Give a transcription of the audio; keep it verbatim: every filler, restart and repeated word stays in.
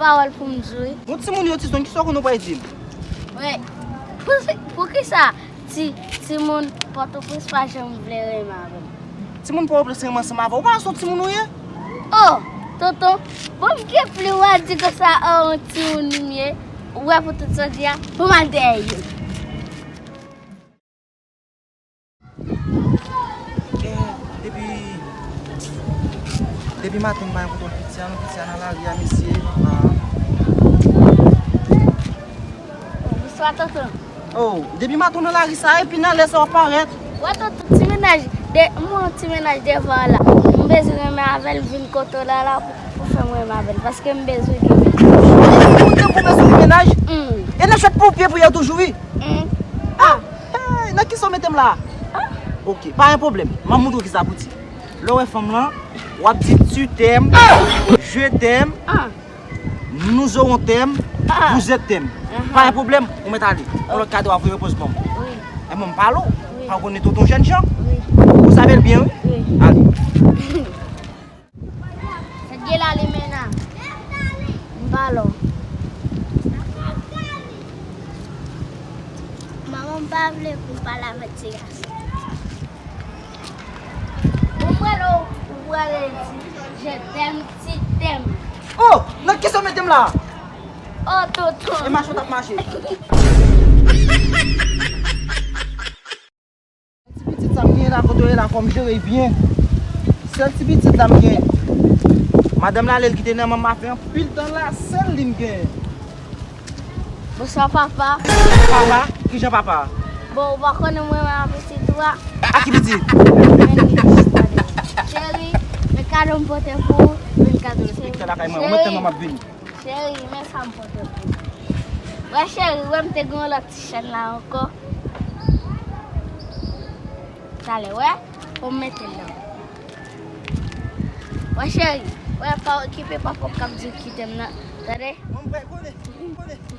Pawòl pou m di w wi. Bon, timoun yo, Tison, kisa w konnen w pral di m? Wi. Pou, poukisa ti, timoun Pòtoprens pa janm vle renmen avè m? Timoun Pòtoprens renmen ansanm avè w. Ou pa wè se yon timoun ou ye? Oh, tonton, bon, m gen pli w a di konsa, oh, yon timoun m ye. Ou wè pou tout sa w di a, pou m al dèyè yo. Eh, depi, depi maten m pa gen kote piti a, non, piti a nan lari a, mesye. Ah. Bonswa, tonton. Oh, depi maten w nan lari sa, epi nan lè sa w ap parèt. Wè, tonton, ti mennaj, de, m wè yon ti mennaj devan w la. M bezwen renmen avè l, m vin kote w la, la pou, pou fè m renmen avè l, paske m bezwen li menm. Ou te pou bezwen li mennaj? Mm. E nan chòt pou pye pou yè toujou, wi. Mm. Ah! Hey, nan kisa w mete m la? Ah! Ok, pa gen pwoblèm. M ap montre w kisa pou di. Lè w wè fanm lan, w ap di tu t'aimes, je t'aime, ah, nous aurons t'aime, ah, vous êtes t'aime. Aha. Pa gen pwoblèm, ou mèt ale. Yon lòt kadò ap voye repoz ban m. Wi. E mwen m pale w. Wi. Pa w konnen tonton jènjan? Wi. Ou savel byen, wi. Wi. Ale. Sa t gen la li menm la? M pa lò. Manman m pa vle pou m pale avèk ti gason. Ou pral ou, ou pral di, je t'aime, ti t'aime. Oh, nan kisa w mete m la? Oh, tonton. E mache w t ap mache. Ti pitit sa m genyen la, kote w ye la, fò m jere l byen. Sèl ti pitit la m genyen. Madanm la, lè l kite nan men m, m ap fè anpil tan la, sèl li m genyen. Bonswa, papa. Papa? Kijan papa? Bon, ou pa konnen mwen renmen pitit ou a? A ki pitit? Men li, tande. Cheri, men kado m pote pou ou. Men kado. Respekte lakay mwen, ou mèt tann mwen, m ap vini. Cheri, men sa m pote pou ou. Wè cheri, wè m te gen yon lòt ti chèn la ankò. Talè, wè, pou m mete l nan. Wè cheri, wè pa okipe papa w k ap di w kite m nan. Tande? Bon, m prè, konnen, konnen.